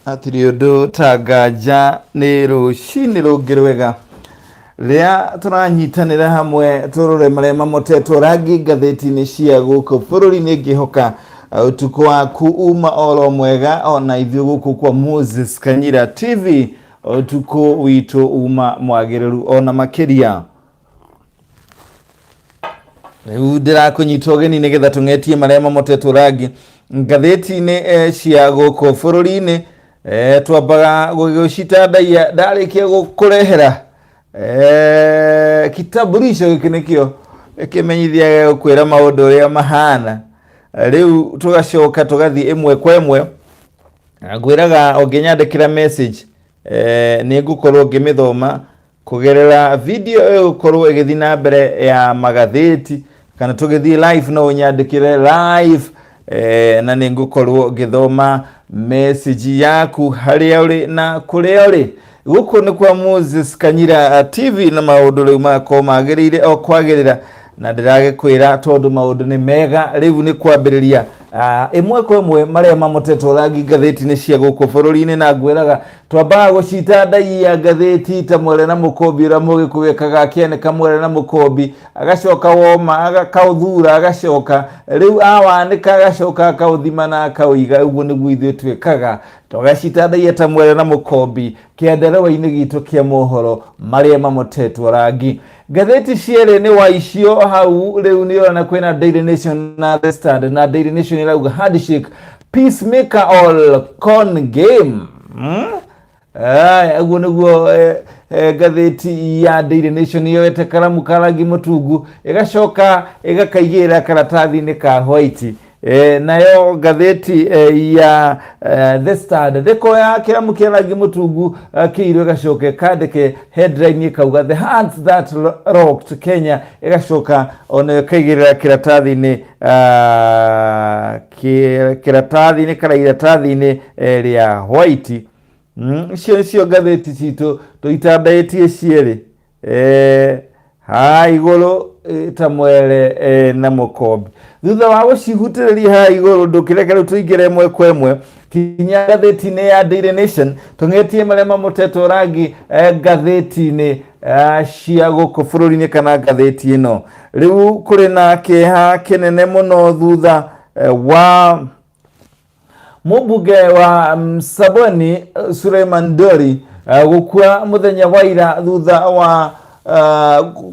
Hatirĩ ũndũ ta nganja nĩ rũcinĩ rũngĩ rwega rĩrĩa tũranyitanĩra hamwe tũrore marĩa mamotetwo rangi ngathĩti-inĩ cia gũkũ bũrũri-inĩ. Ngĩhoka ũtukũ waku uma oro mwega, ona ithuĩ gũkũ kwa Moses Kanyira TV ũtukũ witũ uma mwagĩrĩru ona makĩria. Rĩu ndĩrakũnyita ũgeni nĩgetha tũng'etie marĩa mamotetwo rangi ngathĩti-inĩ cia gũkũ bũrũri-inĩ. Twambaga gũgĩcitandaia ndarĩkia gũkũrehera kitambulisho gĩkĩ nĩkĩo kĩmenyithia gĩa gũkwĩra maũndũ ũrĩa mahana. Rĩu tũgacoka tũgathiĩ ĩmwe kwa ĩmwe. Ngwĩraga ũngĩnyandĩkĩra message, nĩ ngũkorwo ngĩmĩthoma kũgerera video ĩgũkorwo ĩgĩthiĩ na mbere ya magathĩti, kana tũgĩthiĩ live no ũnyandĩkĩre live, na nĩ ngũkorwo ngĩthoma message yaku harĩa ũrĩ na kũrĩa ũrĩ. Gũkũ nĩ kwa Moses Kanyira TV, na maũndũ rĩu magakorwo magĩrĩire o kwagĩrĩra, na ndĩragĩkwĩra tondũ maũndũ nĩ mega. Rĩu nĩ kwambĩrĩria ĩmwe kwa ĩmwe marĩa mamotetwo rangi ngathĩti-inĩ cia gũkũ bũrũri-inĩ, na ngwĩraga twambaga gũcitandaia ngathĩti ta mwere na mũkombi ũrĩa mũgĩkũyũ ekaga, akĩanĩka mwere na mũkombi, agacoka woma akaũthura, agacoka rĩu awanĩka, agacoka akaũthima na akaũiga. Ũguo nĩguo ithuĩ twĩkaga, tũgacitandaia ta mwere na mũkombi kĩandarũa-inĩ gitũ kĩa mohoro marĩa mamotetwo rangi ngathĩti cierĩ nĩ wa icio hau. Rĩu nĩ ũrona kwĩna Daily Nation na The Standard, na Daily Nation ĩrauga "Handshake, peacemaker or con game?" Aya, ũguo nĩguo ngathĩti ya Daily Nation yoete karamu ka rangi mũtungu, ĩgacoka ĩgakaigĩrĩra karatathi-inĩ ka white. Nayo ngathĩti ya The Standard ĩkoya kĩramu kĩa rangi mũtungu kĩirũ, ĩgacoka ĩkandĩke headline ĩkauga "The Hands That Rocked Kenya", ĩgacoka ona ĩkaigĩrĩra kĩratathi-inĩ kĩratathi-inĩ kana iratathi-inĩ rĩa white. Icio nĩcio ngathĩti citũ tũitandaĩtie cierĩ haha igũrũ ta mwere na mũkombe. Thutha wa gũcihutĩrĩria haha igũrũ, ndũkĩreke rĩu tũingĩre ĩmwe kwa ĩmwe kinya ngathĩti-inĩ ya Daily Nation, tũng'etie marĩa mamotetwo rangi ngathĩti-inĩ cia gũkũ bũrũri-inĩ kana ngathĩti ĩno. Rĩu kũrĩ na kĩeha kĩnene mũno thutha wa mũmbunge wa Msambweni Suleiman Dori gũkua mũthenya wa ira thutha wa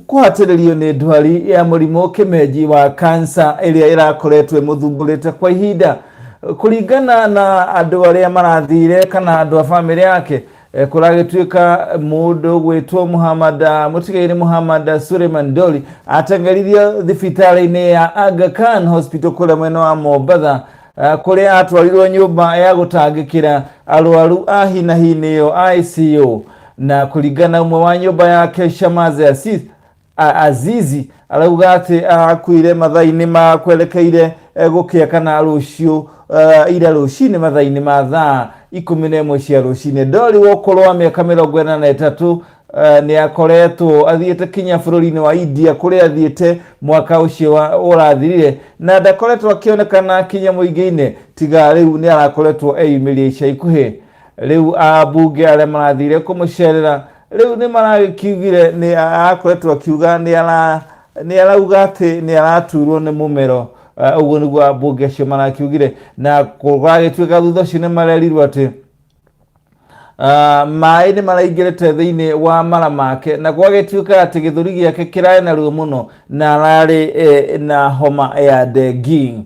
kũhatĩrĩrio nĩ ndwari ya mũrimũ kĩmenji wa kansa ĩrĩa ĩrakoretwo ĩmũthumbũrĩte kwa ihinda. Kũringana na andũ arĩa marathire kana andũ a bamĩrĩ yake, kũragĩtuĩka mũndũ gwĩtwo Muhammad, mũtigairĩ Muhammad Suleiman Dori ateng'eririo thibitarĩ-inĩ ya Aga Khan Hospital kũrĩa mwena wa Mombatha, kũrĩa atwarirwo nyũmba ya gũtangĩkĩra arwaru a hinahi nĩyo ICU. Na kũringana ũmwe wa nyũmba yake Shamaze Aziz, Azizi arauga atĩ akuire mathaa-inĩ ma kwerekeire gũkĩa kana rũciũ, ira rũcinĩ mathaa-inĩ ma thaa 11 cia rũcinĩ. Ndori wa ũkũrũ wa mĩaka 43 nĩ akoretwo athiĩte kinya bũrũri-inĩ wa India kũrĩa athiĩte mwaka ũcio ũrathirire, na ndakoretwo akĩonekana kinya mũingĩ-inĩ, tiga rĩu nĩ arakoretwo eyumĩria ica ikuhĩ. Rĩu ambunge arĩa marathire kũmũcerera rĩu nĩ maragĩkiugire nĩ akoretwo akiuga nĩ arauga atĩ nĩ araturwo nĩ mũmero. Ũguo nĩguo ambunge acio marakiugire, na kũragĩtuĩka thutha ũcio nĩ marerirwo atĩ maĩ nĩ maraingĩrĩte thĩinĩ wa mara make, na gwagĩtuĩka atĩ gĩthũri gĩake kĩrarĩ na ruo mũno na ararĩ na homa ya dengi.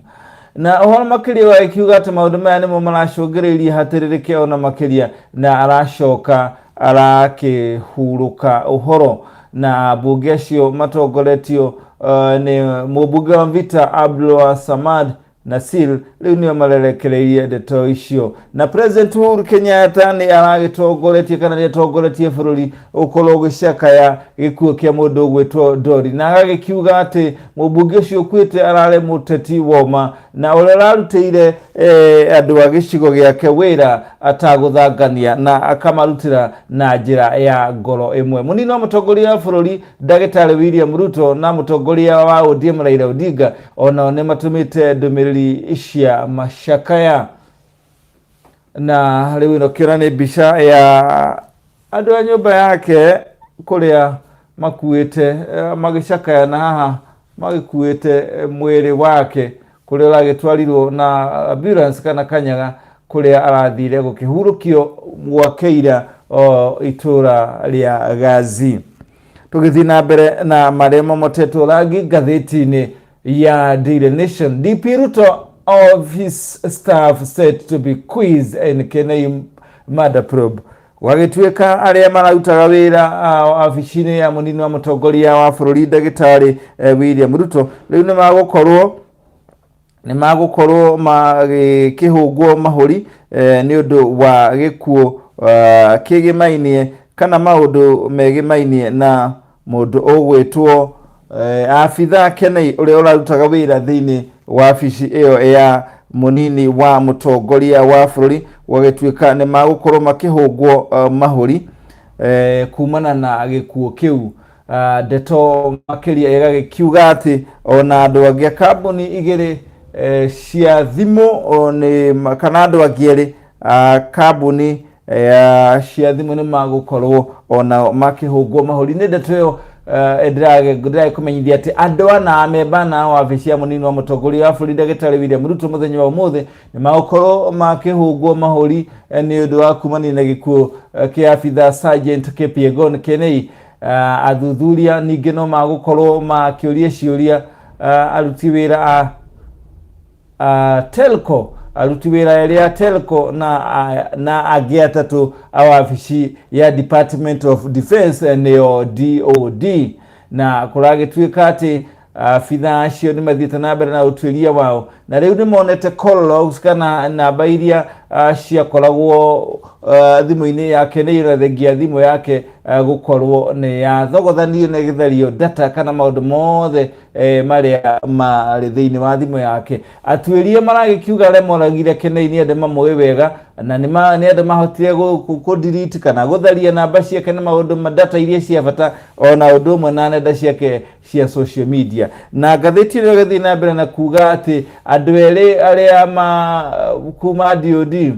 Na ũhoro makĩria wagĩkiuga atĩ maũndũ maya nĩmo maracũngĩrĩirie hatĩrĩrĩke ona makĩria, na aracoka arakĩhurũka ũhoro. Na ambunge acio matongoretio nĩ mũmbunge wa Mvita Abdul Samad Nasir rĩu nĩo marerekereirie ndeto icio. Na President Uhuru Kenyatta nĩ aragĩtongoretie kana nĩ atongoretie bũrũri ũkorwo ũgĩcakaya gĩkuũ kĩa mũndũ ũgwĩtwo Ndori, na agagĩkiuga atĩ mũmbunge ũcio ũkuĩte ararĩ mũteti woma na ũrĩa ũrarutĩire andũ a gĩcigo gĩake wĩra atagũthangania na akamarutĩra na njĩra ya ngoro ĩmwe. Mũnini wa mũtongoria wa bũrũri Ndagĩtarĩ William Ruto na mũtongoria wa ODM Raila Odinga onao nĩ matũmĩte ndũmĩrĩri cia macakaya. Na rĩu ĩno kĩona nĩ mbica ya andũ a nyũmba yake kũrĩa makuĩte magĩcakaya na haha magĩkuĩte mwĩrĩ wake kũrĩa ũragĩtwarirwo na ambulance kana kanyaga kũrĩa arathire gũkĩhurũkio gwake ira o itũra rĩa Gazi. Tũgĩthiĩ na mbere na marĩa mamotetwo rangi ngathĩti-inĩ ya Daily Nation, DP Ruto of his staff said to be quizzed in Kenei murder probe. Gwagĩtuĩka arĩa mararutaga wĩra wabici-inĩ ya mũnini wa mũtongoria wa bũrũri ndagĩtarĩ William Ruto rĩu nĩ magũkorwo nĩ magũkorwo magĩkĩhũngwo mahũri nĩ ũndũ wa gĩkuũ kĩgĩmainie kana maũndũ megĩmainie na mũndũ ũgwĩtwo abitha Kenei ũrĩa ũrarutaga wĩra thĩinĩ wa wabici ĩyo ya mũnini wa mũtongoria wa bũrũri. Gwagĩtuĩka nĩ magũkorwo makĩhũngwo mahũri kumana na gĩkuũ kĩu. Ndeto makĩria ĩgagĩkiuga atĩ ona andũ angĩ a kambuni igĩrĩ cia thimũ nĩ kana andũ angĩ erĩ a kambuni cia thimũ nĩ magũkorwo onao makĩhũngwo mahũri. Nĩ ndeto ĩyo ndĩragĩkũmenyithia atĩ andũ ana amemba ana a wabici ya mũnini wa mũtongoria wa bũrũri ndagĩtarĩ William Ruto mũthenya wa ũmũthĩ nĩ magũkorwo makĩhũngwo mahũri nĩ ũndũ wa kumania na gĩkuũ kĩa abitha Sergeant Kipyegon Kenei. Athuthuria ningĩ no magũkorwo makĩũria ciũria aruti wĩra a Telco, aruti wĩra erĩ a Telco na angĩ atatũ a wabici ya Department of Defense nĩyo DOD. Na kũragĩtuĩka atĩ abitha acio nĩ mathiĩte na mbere na ũtuĩria wao na rĩu nĩ monete call logs kana namba iria ciakoragwo thimũ-inĩ yake nĩ ĩrathengia thimũ yake gũkorwo nĩ yathogothanio na ĩgĩthario data kana maũndũ mothe marĩa marĩ thĩinĩ wa thimũ yake. Atuĩria maragĩkiuga arĩa moragire Kenei nĩ andũ mamũĩ wega na nĩ andũ mahotire kũ delete kana gũtharia namba ciake na maũndũ data iria cia bata ona ũndũ ũmwe na nenda ciake cia social media. Na ngathĩti ĩno ĩgĩthiĩ na mbere na kuga atĩ andũ erĩ arĩa ma kuma DOD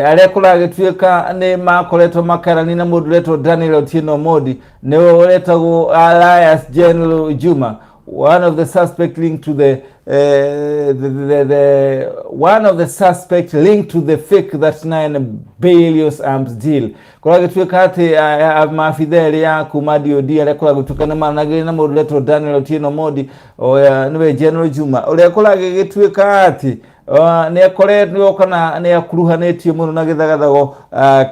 arĩa kũragĩtuĩka nĩ makoretwo makarani na mũndũ ũretwo Daniel Otieno Omondi nĩwe ũretagwo Elias General Juma, one of the suspect linked to the one of the suspect linked to the fake 39 billion arms deal. Kũragĩtuĩka atĩ maabitha erĩ ya kuma DOD arĩa kũragĩtuĩka nĩ maranagĩria na mũndũ ũretwo Daniel Otieno Omondi nĩwe General Juma ũrĩa kũragĩgĩtuĩka atĩ nĩ akoretwo kana nĩ akuruhanĩtio mũno na gĩthagathago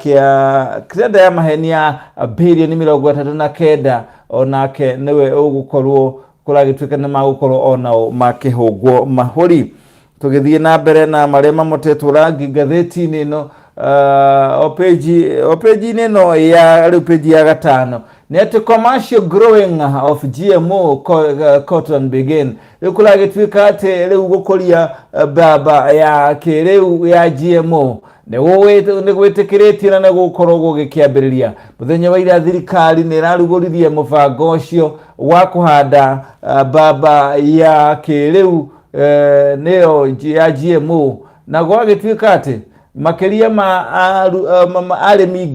kĩa tenda ya maheni ya birioni 39, onake nĩwe ũgũkorwo kũragĩtuĩka nĩ magũkorwo onao makĩhũngwo mahũri. Tũgĩthiĩ na mbere na marĩa mamotetwo rangi ngathĩti-inĩ ĩno, o page o page-inĩ ĩno ya rĩu page ya gatano nĩ atĩ commercial growing of GMO cotton begin. Rĩu kũragĩtuĩka atĩ rĩu gũkũria mbamba ya kĩrĩu ya GMO nĩ gwĩtĩkĩrĩtio na nĩ gũkorwo gũgĩkĩambĩrĩria. Mũthenya wa ira thirikari nĩ ĩrarugũririe mũbango ũcio wa kũhanda mbamba ya kĩrĩu nĩyo ya GMO, na gwagĩtuĩka atĩ makĩria ma arĩmi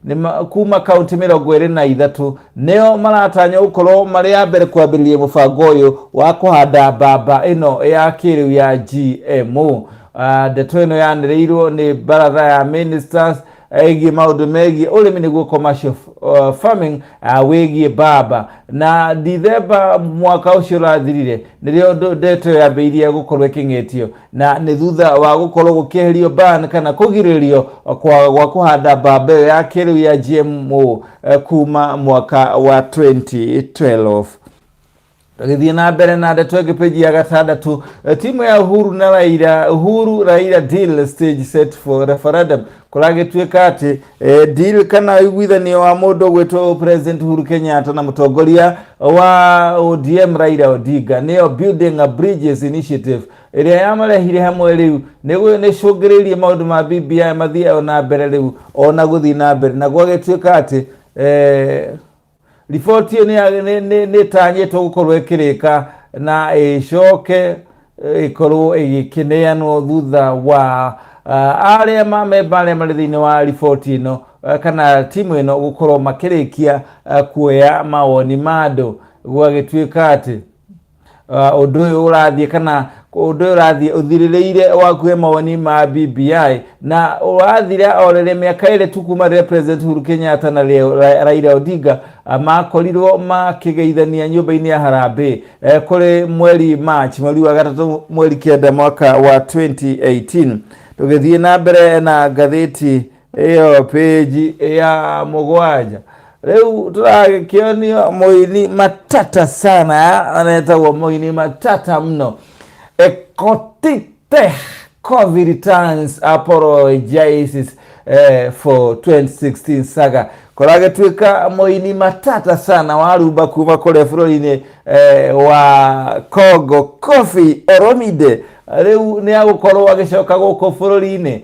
1,000 kuma kaunti 23 nĩo maratanya gũkorwo marĩ a mbere kwambĩrĩria mũbango ũyũ wa kũhanda mbamba ĩno ya kĩrĩu ya GMO. Ndeto ĩno yanĩrĩirwo nĩ baratha ya ministers ĩgiĩ maũndũ megiĩ ũrĩmi nĩguo commercial farming wĩgiĩ mbamba, na Dithemba mwaka ũcio ũrathirire nĩrĩo ndeto ĩyo yambĩrĩirie gũkorwo ĩkĩng'etio, na nĩ thutha wa gũkorwo gũkĩeherio ban kana kũgirĩrĩrio gwa kũhanda mbamba ĩyo ya kĩrĩu ya GMO kuma mwaka wa 2012. Tũgĩthiĩ na mbere na ndeto ĩngĩ page ya gatandatũ, timu ya Uhuru na Raila, Uhuru Raila deal stage set for referendum. Kũragĩtuĩka atĩ deal kana ũiguithanio wa mũndũ ũgwĩtwo President Uhuru Kenyatta na mũtongoria wa ODM Raila Odinga, nĩyo Building a Bridges Initiative ĩrĩa yamarehire hamwe, rĩu nĩ cũngĩrĩirie maũndũ ma BBI mathiĩ na mbere rĩu ona gũthiĩ na mbere, na gwagĩtuĩka atĩ riboti ĩyo nĩ ĩtanyĩtwo gũkorwo ĩkĩrĩka na ĩcoke ĩkorwo ĩgĩkĩneanwo thutha wa arĩa mamemba arĩa marĩ thĩinĩ wa riboti ĩno kana timu ĩno gũkorwo makĩrĩkia kuoya mawoni ma andũ. Gũgagĩtuĩka atĩ ũndũ ũyũ ũrathiĩ kana ũndũ ũyũ ũrathiĩ ũthirĩrĩire wa kuhe mawoni ma BBI na ũrathira o rĩrĩa mĩaka ĩrĩ tu kuma rĩrĩa President Uhuru Kenyatta na Raila Odinga makorirwo makĩgeithania nyũmba-inĩ ya Harambee kũrĩ mweri March, mweri wa gatatũ, mweri 9 mwaka wa 2018. Tũgĩthiĩ na mbere na ngathĩti ĩyo page ya 7, rĩu tũragĩkĩonio mũini matata sana, anetagwo mũini matata mũno Ekotite Koffi returns, apologizes for 2016 saga. Kũragĩtuĩka mũini matata sana wa rumba kuma kũrĩa bũrũri-inĩ wa Congo, Koffi Olomide, rĩu nĩ agũkorwo agĩcoka gũkũ bũrũri-inĩ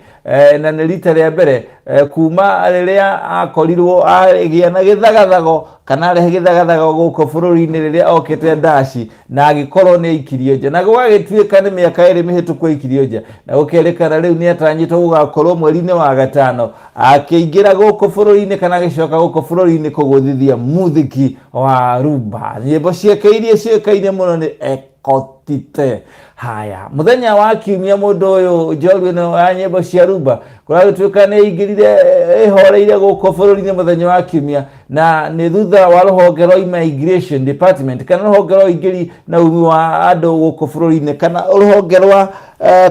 na nĩ rita rĩa mbere kuma rĩrĩa akorirwo agĩa na gĩthagathago kana arehe gĩthagathago gũkũ bũrũri-inĩ rĩrĩa okĩte ndaci na agĩkorwo nĩ aikirio nja, na gũgagĩtuĩka nĩ mĩaka 2 mĩhĩtũku aikirio nja, na gũkerĩkana rĩu nĩ atanyĩtwo gũgakorwo mweri-inĩ wa gatano akĩingĩra gũkũ bũrũri-inĩ kana agĩcoka gũkũ bũrũri-inĩ kũgũthithia mũthiki wa rumba. Nyĩmbo ciake iria ciũĩkaine mũno nĩ Ekotite. Haya, mũthenya wa kiumia mũndũ ũyũ njorua ĩno ya nyĩmbo cia rumba kũragĩtuĩka nĩ aingĩrire ĩhoreire gũkũ bũrũri-inĩ mũthenya wa kiumia, na nĩ thutha wa rũhonge rwa Immigration Department kana rũhonge rwa ũingĩri na umi wa andũ gũkũ bũrũri-inĩ kana rũhonge rwa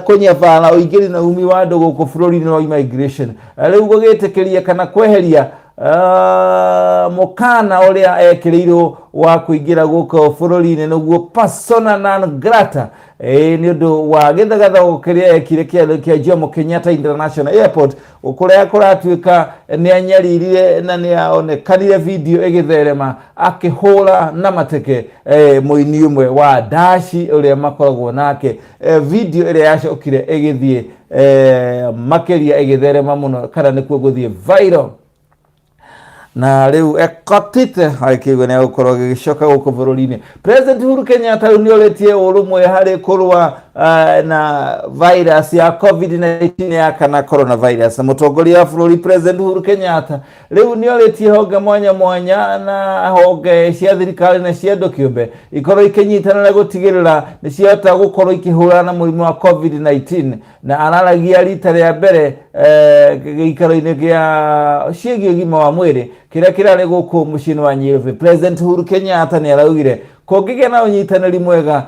kũnyabara ũingĩri na umi wa andũ gũkũ bũrũri-inĩ rwa immigration rĩu gũgĩtĩkĩria kana kweheria mũkana ũrĩa ekĩrĩirwo wa kũingĩra gũkũ bũrũri-inĩ nĩguo persona non grata, nĩ ũndũ wa gĩthagathago kĩrĩa ekire kĩa Jomo Kenyatta International Airport, kũrĩa kũratuĩka nĩ anyaririre na nĩ aonekanire video ĩgĩtherema akĩhũra na mateke mũini ũmwe wa ndaci ũrĩa makoragwo nake. Video ĩrĩa yacokire ĩgĩthiĩ makĩria ĩgĩtherema mũno kana nĩkuo gũthiĩ viral, na rĩu Ekotite agĩkĩigua nĩ agũkorwo agĩgĩcoka gũkũ bũrũri-inĩ. President Uhuru Kenyatta rĩu nĩ orĩtie ũrũmwe harĩ kũrũa na virus ya COVID-19 ya kana coronavirus. Na mũtongoria wa bũrũri President Uhuru Kenyatta rĩu nĩ orĩtie honge mwanya mwanya na honge cia thirikari na cia andũ kĩũmbe ikorwo ikĩnyitanĩra gũtigĩrĩra nĩ ciahota gũkorwo ikĩhũrana na mũrimũ wa COVID-19, na araragia rita rĩa mbere gĩikaro-inĩ gĩa ciĩgiĩ ũgima wa mwĩrĩ kĩrĩa kĩrarĩ gũkũ mũciĩ-inĩ wa Nairobi. President Uhuru Kenyatta nĩ araugire kũngĩgĩa na ũnyitanĩri mwega,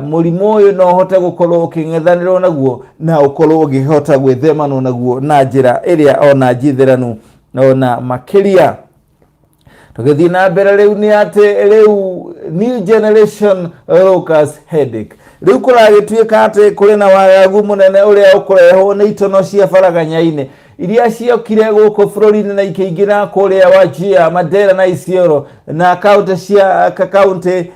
mũrimũ ũyũ no ũhote gũkorwo ũkĩng'ethanĩrwo naguo na ũkorwo ũngĩhota gwĩthemanwo naguo na njĩra ĩrĩa ona njithĩranu ona makĩria. Tũgĩthiĩ na mbere rĩu nĩ atĩ rĩu new generation locust headache, rĩu kũragĩtuĩka atĩ kũrĩ na wagagu mũnene ũrĩa ũkũrehwo nĩ itono cia baraganya-inĩ iria ciokire gũkũ bũrũri-inĩ na ikĩingĩra kũrĩa Wajir, Mandera na Isiolo na kaunti cia kaunti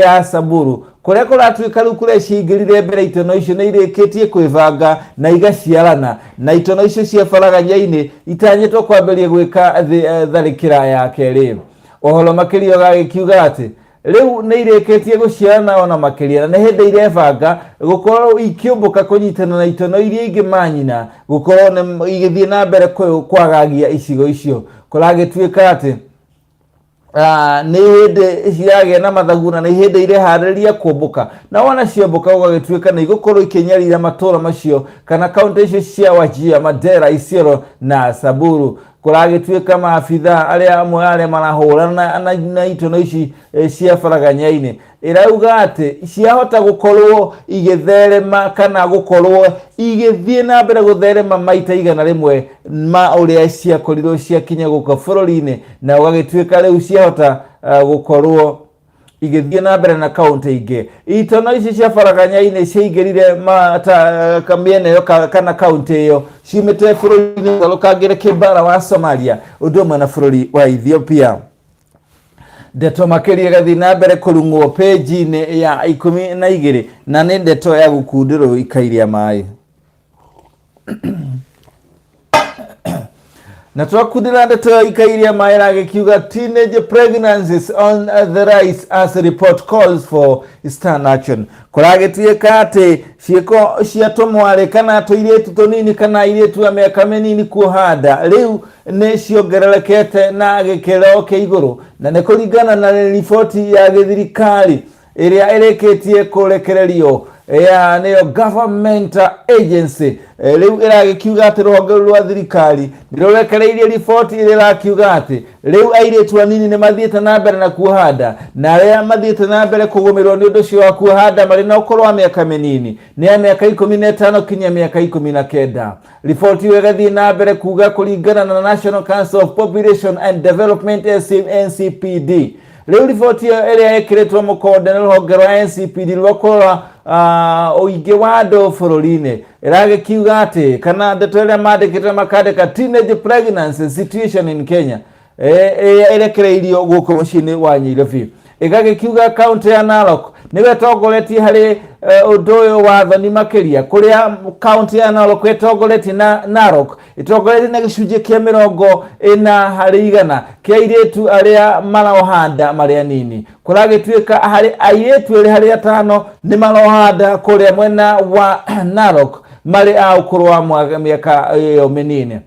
ya Samburu, kũrĩa kũratuĩka rĩu kũrĩa ciaingĩrire mbere itono icio nĩ irĩkĩtie kwĩbanga na igaciarana, na itono icio cia baraganya-inĩ itanyĩtwo kwambĩrĩria gwĩka tharĩkĩra ya kerĩ. Ũhoro makĩria ũgagĩkiuga atĩ rĩu nĩ irĩkĩtie gũciarana ona makĩria, na nĩ hĩndĩ irebanga gũkorwo ikĩũmbũka kũnyitana na itono iria ingĩ manyina gũkorwo nĩ igĩthiĩ na mbere kwagagia icigo icio. Kũragĩtuĩka atĩ nĩ hĩndĩ ciragĩa na mathagu na nĩ hĩndĩ ireharĩrĩria kũmbũka, na wona ciambũka gũgagĩtuĩka nĩ igũkorwo ikĩnyarira matũra macio kana kaunti icio cia Wajir, Mandera, Isiolo na Samburu. Kũragĩtuĩka maabitha arĩa amwe arĩa marahũrana na itono ici cia baraganya-inĩ ĩrauga atĩ ciahota gũkorwo igĩtherema kana gũkorwo igĩthiĩ na mbere gũtherema maita 100 ma ũrĩa ciakorirwo ciakinya gũkũ bũrũri-inĩ, na ũgagĩtuĩka rĩu ciahota gũkorwo igĩthiĩ na mbere na kaunti ingĩ. Itono ici cia baraganya-inĩ ciaingĩrire mĩena ĩyo kana kaunti ĩyo ciumĩte bũrũri-inĩ ũtarũkangĩre kĩmbara wa Somalia, ũndũ ũmwe na bũrũri wa Ethiopia. Ndeto makĩria ĩgathiĩ na mbere kũrung'wo page-inĩ ya 12, na nĩ ndeto ya gũkundĩrwo ikai rĩa maĩ. Na twakundĩra ndeto ya ikairia maĩ ĩragĩkiuga teenage pregnancies on the rise as report calls for stern action. Kũragĩtuĩka atĩ ciĩko cia tũmwarĩ kana tũirĩtu tũnini kana airĩtu a mĩaka mĩnini kuoha nda rĩu nĩ ciongererekete na gĩkĩro kĩa igũrũ, na nĩ kũringana na riboti ya gĩthirikari ĩrĩa ĩrĩkĩtie kũrekererio ya nĩyo government agency. Rĩu ĩragĩkiuga atĩ rũhonge rũu rwa thirikari nĩ rũrekereirie riboti ĩrĩa ĩrakiuga atĩ rĩu airĩtu anini nĩ mathiĩte na mbere na kuoha nda, na arĩa mathiĩte na mbere kũgũmĩrwo nĩ ũndũ ũcio wa kuoha nda marĩ na ũkũrũ wa mĩaka mĩnini nĩ ya mĩaka 15 kinya mĩaka 19. Riboti ĩyo ĩgathiĩ na mbere kuga kũringana na National Council of Population and Development NCPD. Rĩu riboti ĩyo ĩrĩa ĩkĩrĩtwo mũkonde nĩ rũhonge rwa NCPD rwa kũrora ũingĩ wa andũ bũrũri-inĩ ĩragĩkiuga atĩ, kana ndeto ĩrĩa mandĩkĩte makandĩka teenage pregnancy situation in Kenya, ĩrĩa ĩrekereirio gũkũ mũciĩ-inĩ wa Nyairobi, ĩgagĩkiuga kaunti ya Narok nĩwe ĩtongoretie harĩ ũndũ ũyũ wa thoni makĩria, kũrĩa kaunti ya Narok ĩtongoretie na Narok ĩtongoretie na gĩcunjĩ kĩa 40% kĩa airĩtu arĩa maroha nda marĩ anini. Kũragĩtuĩka harĩ airĩtu erĩ harĩ atano nĩ maroha nda kũrĩa mwena wa Narok marĩ a ũkũrũ wa mĩaka ĩyo mĩnini.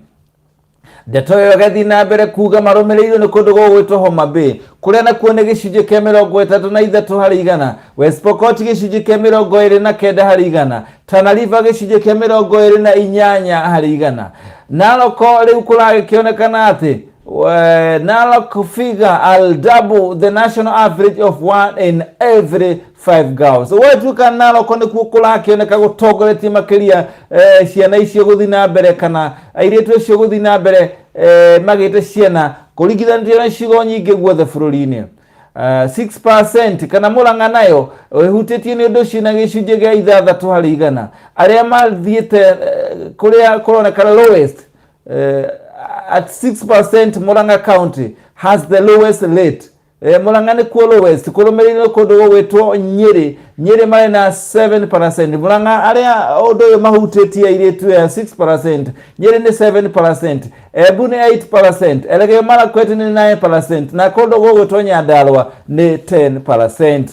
Ndeto ĩyo ĩgathiĩ na mbere kuga marũmĩrĩirwo nĩ kũndũ gũgwĩtwo Homa Bay, kũrĩa nakuo nĩ gĩcunjĩ kĩa 33%, West Pokot gĩcunjĩ kĩa 29%, Tana River gĩcunjĩ kĩa 28%. Narok rĩu kũragĩkĩonekana atĩ Narok figure I'll double the national average of one in every five girls. Gwatuĩka Narok nĩkuo kũrakĩoneka gũtongoretie makĩria ciana icio gũthiĩ na mbere kana airĩtu acio gũthiĩ na mbere magĩte ciana kũringithanĩtio na icigo nyingĩ guothe bũrũri-inĩ. 6% kana Murang'a nayo ĩhutĩtie nĩ ũndũ ũcio na gĩcunjĩ gĩa 6%. Arĩa mathiĩte kũrĩa kũronekana lowest at 6%, Murang'a County has the lowest rate. Murang'a nĩkuo lowest, kũrũmĩrĩirwo kũndũ gũgwĩtwo Nyĩrĩ. Nyĩrĩ marĩ na 7%. Murang'a arĩa ũndũ ũyũ mahutĩtie airĩtu ya 6%, Nyĩrĩ nĩ 7%, Embu nĩ 8%, Elgeyo Marakwet nĩ 9% na kũndũ gũgwĩtwo Nyandarua nĩ 10%.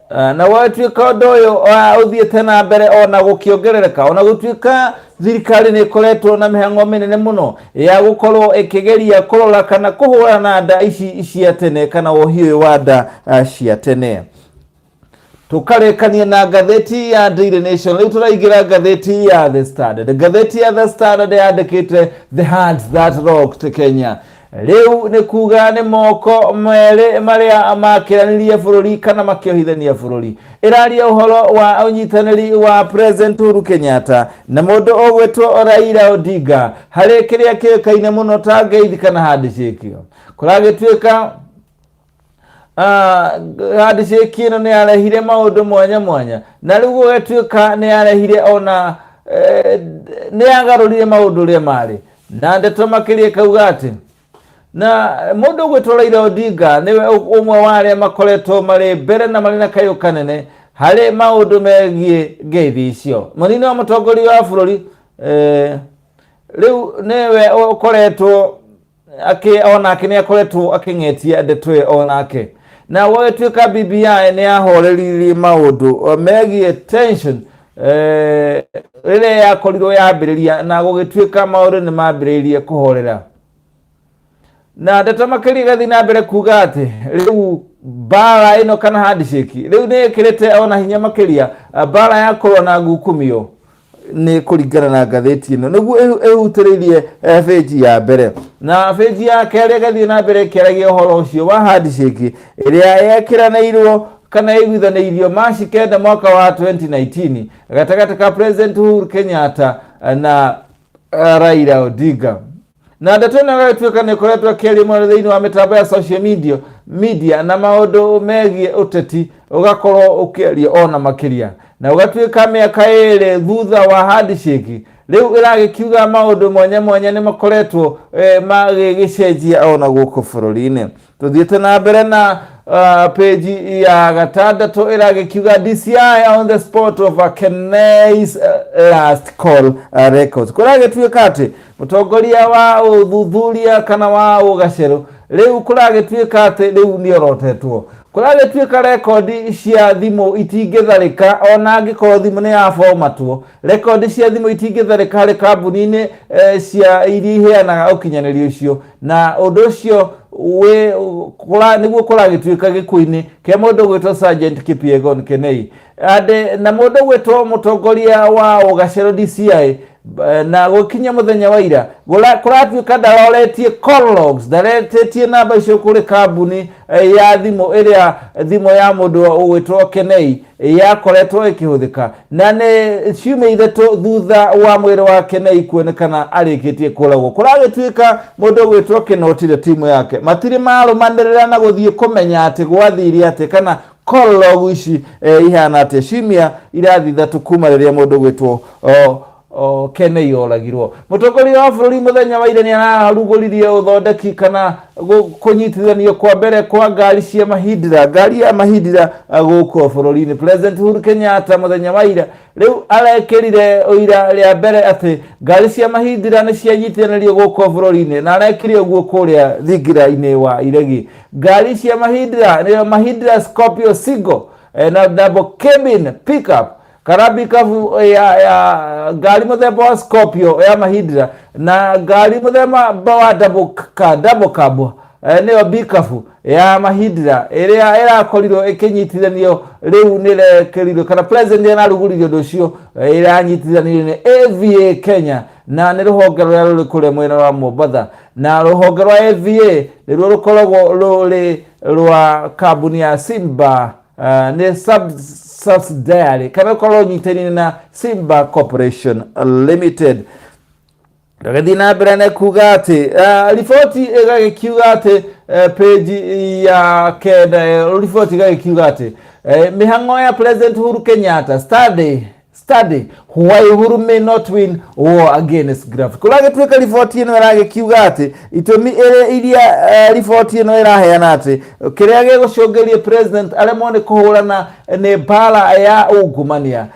Na gwatuĩka ũndũ ũyũ ũthiĩte na mbere ona gũkĩongerereka, ona gũtuĩka thirikari nĩ ĩkoretwo na mĩhang'o mĩnene mũno ya gũkorwo ĩkĩgeria kũrora kana kũhũrana na nda ici cia tene kana wohi ũyũ wa nda cia tene. Tũkarĩkania na ngathĩti ya Daily Nation, rĩu tũraingĩra ngathĩti ya The Standard. Ngathĩti ya The Standard yandĩkĩte "The Hands That Rocked Kenya". Rĩu nĩ kuga nĩ moko merĩ marĩa makĩranirie bũrũri kana makĩohithania bũrũri. Ĩraria ũhoro wa ũnyitanĩri wa President Uhuru Kenyatta na mũndũ ũgwĩtwo Raila Odinga harĩ kĩrĩa kĩũĩkaine mũno ta ngeithi kana handshake. Kũragĩtuĩka handshake ĩno nĩ yarehire maũndũ mwanya mwanya, na rĩu gũgĩtuĩka nĩ yarehire ona nĩ yagarũrire maũndũ ũrĩa marĩ. Na ndeto makĩria ĩkauga atĩ na mũndũ ũgwĩtwo Raila Odinga nĩwe ũmwe wa arĩa makoretwo marĩ mbere na marĩ na kayũ kanene harĩ maũndũ megiĩ ngeithi icio. Mũnini wa mũtongoria wa bũrũri rĩu nĩwe ũkoretwo akĩ onake nĩ akoretwo akĩng'etia ndeto ĩyo onake, na gwagĩtuĩka BBI nĩ yahoreririe maũndũ megiĩ tension rĩrĩa yakorirwo yambĩrĩria, na gũgĩtuĩka maũndũ nĩ mambĩrĩirie kũhorera. Na ndeto makĩria ĩgathiĩ na mbere kuga atĩ rĩu mbara ĩno kana handshake rĩu nĩ ĩkĩrĩte ona hinya makĩria mbara ya kũrũa na ngukumio, nĩ kũringana na ngathĩti ĩno nĩguo ĩhutĩrĩirie bĩnji ya mbere. Na bĩnji ya kerĩ ĩgathiĩ na mbere ĩkĩaragia ũhoro ũcio wa handshake ĩrĩa yekĩranĩirwo kana ĩiguithanĩirio Machi 9 mwaka wa 2019 gatagatĩ ka President Uhuru Kenyatta na Raila Odinga. Na ndeto ĩno ĩgagĩtuĩka nĩ ĩkoretwo ĩkĩario mũno thĩinĩ wa mĩtambo ya social media na maũndũ megiĩ ũteti ũgakorwo ũkĩario ona makĩria, na ũgatuĩka mĩaka 2 thutha wa handshake rĩu ĩragĩkiuga maũndũ mwanya mwanya nĩ makoretwo magĩgĩcenjia ona gũkũ bũrũri-inĩ. Tũthiĩte na mbere na page ya gatandatũ ĩragĩkiuga DCI on the spot of a Kenei's last call records. Kũragĩtuĩka atĩ Mũtongoria wa ũthuthuria kana wa ũgacerũ rĩu kũragĩtuĩka atĩ rĩu nĩorotetwo. Kũragĩtuĩka rekondi cia thimũ itingĩtharĩka ona angĩkorwo thimũ nĩ yabomatwo. Rekondi cia thimũ itingĩtharĩka harĩ kambuni-inĩ cia iria iheanaga ũkinyanĩria ũcio, na ũndũ ũcio wĩ kũra, nĩguo kũragĩtuĩka gĩkuũ-inĩ kĩa mũndũ ũgwĩtwo Sergeant Kipyegon Kenei. Ande, na mũndũ ũgwĩtwo mũtongoria wa ũgacerũ DCI na gũkinya mũthenya wa ira kũratuĩka ndaroretie call logs, ndaretetie namba icio kũrĩ kambuni ya thimũ ĩrĩa thimũ ya mũndũ ũgwĩtwo Kenei yakoretwo ĩkĩhũthĩka, na nĩ ciumia ithatũ thutha wa mwĩrĩ wa Kenei kuonekana arĩkĩtie kũragwo. Kũragĩtuĩka mũndũ ũgwĩtwo Kinoti na timu yake matirĩ marũmanĩrĩra na gũthiĩ kũmenya atĩ gwathire atĩ kana call log ici ihana atĩa ciumia irathi ithatũ kuma rĩrĩa mũndũ ũgwĩtwo Kenei oragirwo. Mũtongoria wa bũrũri mũthenya wa ira nĩ ararugũririe ũthondeki kana kũnyitithanio kwa mbere kwa ngari cia Mahindra, ngari ya Mahindra gũkũ bũrũri-inĩ. President Uhuru Kenyatta mũthenya wa ira rĩu arekĩrire ũira rĩa mbere atĩ ngari cia Mahindra nĩ cianyitithanĩrio gũkũ bũrũri-inĩ, na arekire ũguo kũrĩa thingira-inĩ wa Iregi. Ngari cia Mahindra nĩyo Mahindra Scorpio Single na double cabin pickup kana pickup ya ngari mũthemba wa Scorpio ya Mahindra na ngari mũthemba wa double cab nĩyo pickup ya Mahindra ĩrĩa ĩrakorirwo ĩkĩnyitithanio rĩu nĩrekĩrirwo kana president nĩararugũririe ũndũ ũcio, ĩranyitithanio nĩ AVA Kenya na nĩ rũhonge rũrĩa rũrĩ kũrĩa mwena wa Mombatha, na rũhonge rwa AVA nĩruo rũkoragwo rũrĩ rwa kambuni ya Simba, nĩ subsidiary kana rũkorwo rũnyitĩrĩire na Simba Corporation Limited. Tũgĩthiĩ na mbere na kuga atĩ riboti ĩgagĩkiuga atĩ page ya kenda, riboti ĩgagĩkiuga atĩ mĩhang'o ya President Uhuru Kenyatta, study why Uhuru may not win war against graft. Kũragĩtuĩka riboti ĩno ĩragĩkiuga atĩ itũmi iria riboti ĩno ĩraheana atĩ kĩrĩa gĩgũcũngĩria president aremwo nĩ kũhũrana nĩ mbara ya ungumania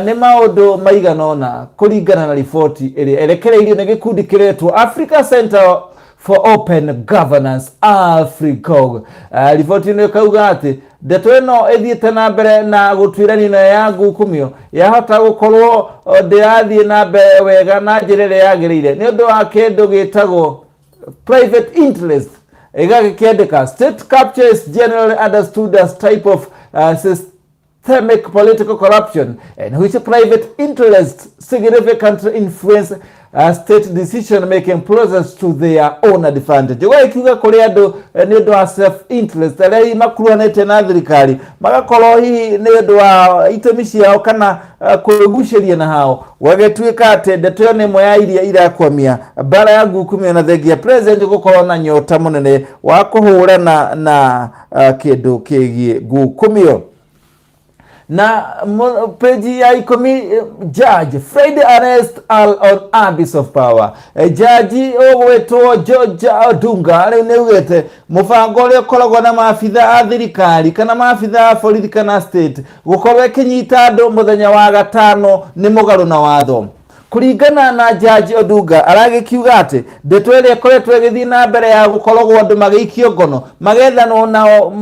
nĩ maũndũ maigana ũna kũringana na riboti ĩrĩa ĩrekereirio nĩ gĩkundi kĩretwo Africa Center for Open Governance, AfriCOG. Riboti ĩno ĩkauga atĩ ndeto ĩno ĩthiĩte na mbere na gũtuĩrania na ya ngukumio yahota gũkorwo ndĩrathiĩ na mbere wega na njĩra ĩrĩa yagĩrĩire nĩ ũndũ wa kĩndũ gĩtagwo private interest. Ĩgagĩkĩandĩka state capture is generally understood as type of systemic political corruption in which private interests significantly influence state decision making process to their own advantage. Ũgagĩkiuga kũrĩ andũ nĩ ũndũ wa self interest arĩa hihi makuruhanĩte na thirikari magakorwo hihi nĩ ũndũ wa itũmi ciao kana kwĩgucĩria na hao, gwagĩtuĩka atĩ ndeto ĩyo nĩ ĩmwe ya iria irakwamia mbara ya ngukumio na thengia president gũkorwo na nyota mũnene wa kũhũrana na kĩndũ kĩgiĩ ngukumio. Na page ya 10, judge Friday arrest all on abuse of power. Jaji ũgwĩtwo George Odunga rĩu nĩ augĩte mũbango ũrĩa ũkoragwo na maabitha a thirikari kana maabitha a borithi kana state gũkorwo ĩkĩnyita andũ mũthenya wa gatano nĩ mũgarũ na watho. Kũringana na Jaji Odunga, aragĩkiuga atĩ ndeto ĩrĩa ĩkoretwo ĩgĩthiĩ na mbere ya gũkoragwo andũ magĩikio ngono magethanwo nao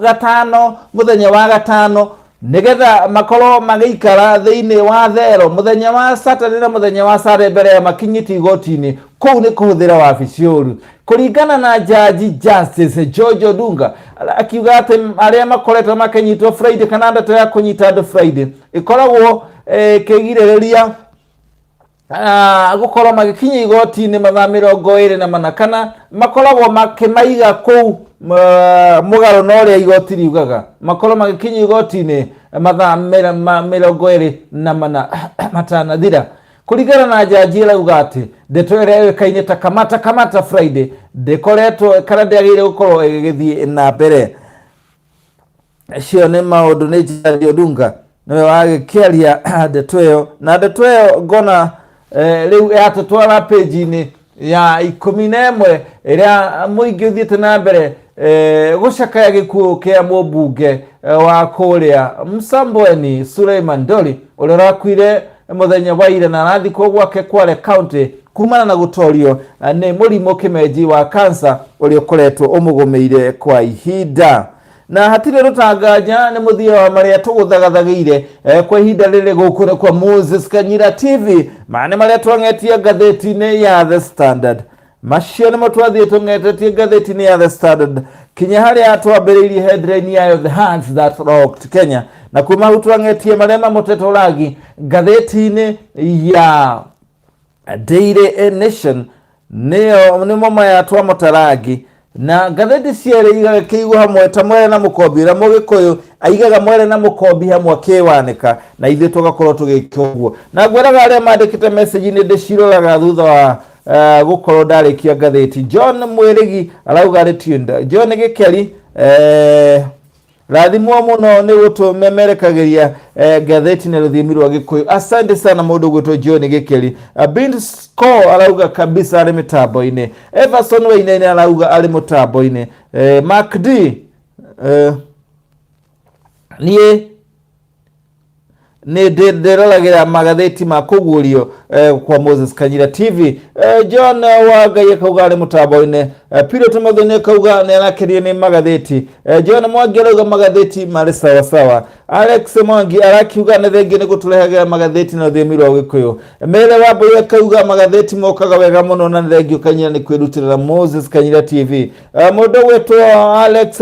gatano, mũthenya wa gatano, nĩgetha makorwo magĩikara thĩinĩ wa thero mũthenya wa Saturday na mũthenya wa Sunday mbere ya makinyĩtio igoti-inĩ, kũu nĩ kũhũthĩra wabici ũru. Kũringana na Jaji Justice George Odunga, akiuga atĩ arĩa makoretwo makĩnyitwo Friday kana ndeto ya kũnyita andũ Friday ĩkoragwo ĩkĩgirĩrĩria gũkorwo magĩkinya igoti-inĩ mathaa 24 kana makoragwo makĩmaiga kũu mũgarũ na ũrĩa igoti riugaga makorwo magĩkinya igoti-inĩ mathaa 24 matanathira. Kũringana na jaji, arauga atĩ ndeto ĩrĩa yũĩkaine ta kamata kamata Friday ndĩkoretwo kana ndĩagĩrĩire gũkorwo ĩgĩgĩthiĩ na mbere. Acio nĩ maũndũ nĩ Jaji Odunga nĩwe wagĩkĩaria ndeto ĩyo, na ndeto ĩyo ngona rĩu yatũtwara page-inĩ ya 11 ĩrĩa mũingĩ ũthiĩte na mbere gũcakaya gĩkuũ kĩa mũmbunge wa kũrĩa Msambweni Suleiman Doli ũrĩa ũrakuire mũthenya wa ira na arathikwo gwake Kwale County. Kumana na gũtorio nĩ mũrimũ kĩmenji wa kansa ũrĩa ũkoretwo ũmũgũmĩire kwa ihinda. Na hatirĩ rũtanganja nĩ mũthia wa marĩa tũgũthagathagĩire kwa ihinda rĩrĩ gũkũ nĩ kwa Moses Kanyira TV. Maya nĩ marĩa twang'etie ngathĩti-inĩ ya The Standard. Macio nĩmo twathiĩ tũng'etetie ngathĩti-inĩ ya The Standard kinya harĩa twambĩrĩirie headline yayo The Hands That Rocked Kenya, na kuma hau twang'etie marĩa mamũtetwo rangi ngathĩti-inĩ ya Daily Nation, nĩyo nĩmo maya twamũtarangi na ngathĩti cierĩ igagĩkĩigwo hamwe ta mwere na mũkombi. Ũrĩa mũgĩkũyũ aigaga mwere na mũkombi hamwe akĩwanĩka, na ithuĩ tũgakorwo tũgĩka ũguo. Na ngwĩraga arĩa mandĩkĩte message nĩ ndĩciroraga thutha wa gũkorwo ndarĩkia ngathĩti. John Mwĩrĩgi arauga arĩ tuned. John Gĩkeri, rathimwo mũno nĩ gũtũmemerekagĩria ngathĩti na rũthiomi rwa Gĩkũyũ. Asante sana mũndũ gwĩtwo John Gĩkeri. Bint Score arauga kabisa arĩ mĩtambo-inĩ. Everson Wainaina arauga arĩ mũtambo-inĩ. Mark D, niĩ nĩ ndĩroragĩra magathĩti ma kũguũrio kwa Moses Kanyira TV. John wa Ngai akauga arĩ mũtambo-inĩ. Pilot Muthoni akauga nĩ arakenio nĩ magathĩti. John Mwangi arauga magathĩti marĩ sawa sawa. Alex Mwangi arakiuga nĩ thengiũ nĩ gũtũrehagĩra magathĩti na rũthiomi rwa Gĩkũyũ. Mere wa Mbũi akauga magathĩti mokaga wega mũno na nĩ thengiũ Kanyira nĩ kwĩrutĩra Moses Kanyira TV. Mũndũ gwĩtwo Alex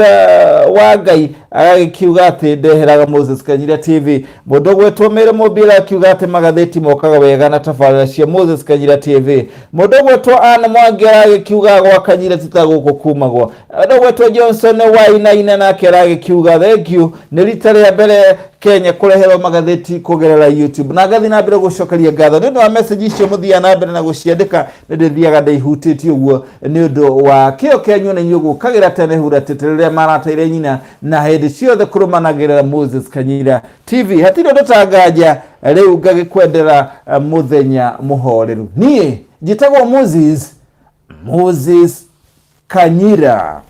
wa Ngai agagĩkiuga atĩ ndeheraga Moses Kanyira TV. Mũndũ gwĩtwo Mary Mũmbira akiuga atĩ magathĩti mokaga wega na tabarĩra cia Moses Kanyira TV. Mũndũ gwĩtwo Anne Mwangi aragĩkiuga gwa Kanyira ti ta gũkũ kumagwo. Mũndũ gwĩtwo Johnson Wainaina nake aragĩkiuga thank you, nĩ rita rĩa mbere Kenya kũreherwo magathĩti kũgerera YouTube. Na ngathiĩ na mbere gũcokeria ngatho nĩ ũndũ wa message icio mũthiaga na mbere na gũciandĩka. Nĩ ndĩthiaga ndĩihutĩtie ũguo nĩ ũndũ wa kĩo kĩanyu na inyuĩ gũkagĩra tene huratĩte rĩrĩa marateire nyina na hĩndĩ ciothe kũrũmanagĩrĩra Moses Kanyira TV. Hatirĩ ũndũ ta nganja rĩu ngagĩkwendera mũthenya mũhoreru. Niĩ njĩtagwo Moses Kanyira.